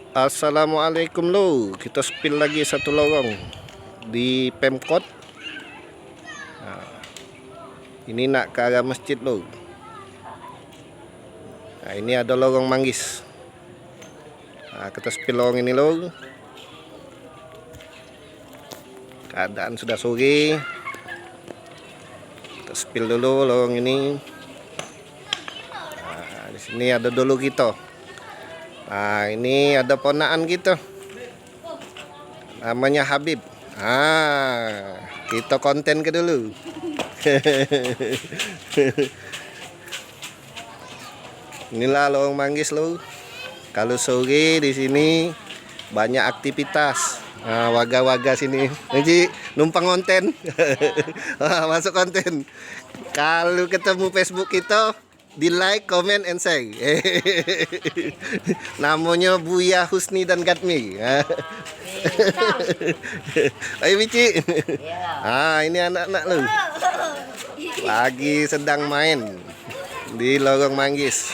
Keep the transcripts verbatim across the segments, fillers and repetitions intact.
Assalamualaikum lo, kito spill lagi satu lorong di Pemkot. Nah, ini nak ke arah masjid lo. Nah, ini ado lorong manggis. Nah, kito spill lorong ini lo. Keadaan sudah sore. Kita spill dulu lorong ini. Nah, di sini ada dulu kita. Nah, ini ada ponakan kita. Namanya Habib. Ah, kita konten ke dulu. Inilah lorong manggis lo. Kalau sore di sini banyak aktivitas. Nah, warga-warga sini. Ni, Cik, numpang konten. Ah, masuk konten. Kalau ketemu Facebook kita, di like, comment, and share. Namanya Buya Husni dan Gatmi. Ayo, Bicik. Ah, ini anak-anak lo. Lagi sedang main di lorong manggis.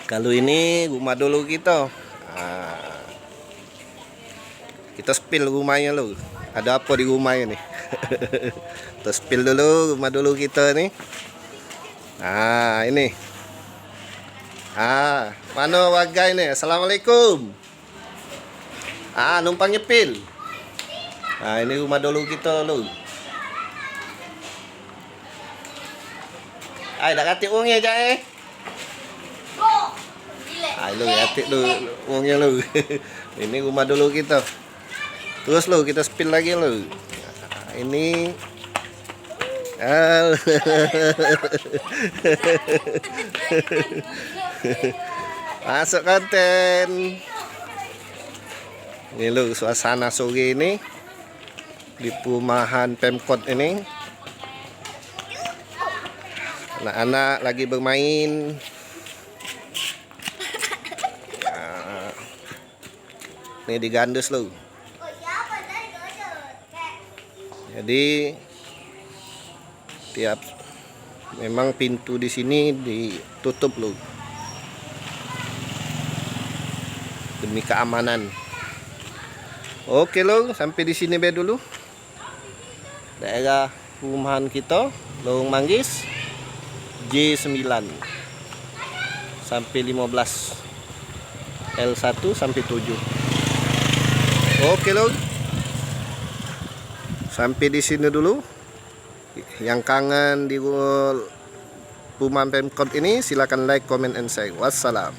Kalau ini rumah dulu kita. Ah. Kita spill rumahnyo lo. Ada apa di rumahnyo ni? Kita spill dulu rumah dulu kita ni. Ah, ini. Ah, mano warga ini? Assalamualaikum. Ah, numpang nyepil. Ah, ini rumah dulu kita lo. Ai, dak katik wong ye, Cak, eh? Ai, lo, katik lo wong ye lo. Ini rumah dulu kita. Terus lo, kita spill lagi lo. Ini. Ah. Masuk konten. Ini lo suasana sore ini di perumahan Pemkot ini. Anak-anak lagi bermain. Nah, ini digandus lo. Jadi tiap, memang pintu di sini ditutup lo, demi keamanan. Oke lo, sampai di sini be dulu. Daerah perumahan kita, Lorong Manggis, J sembilan sampai lima belas, L satu sampai tujuh. Oke lo. Sampai di sini dulu. Yang kangen di ru-, perumahan Pemkot ini, silakan like, comment, and share. Wassalam.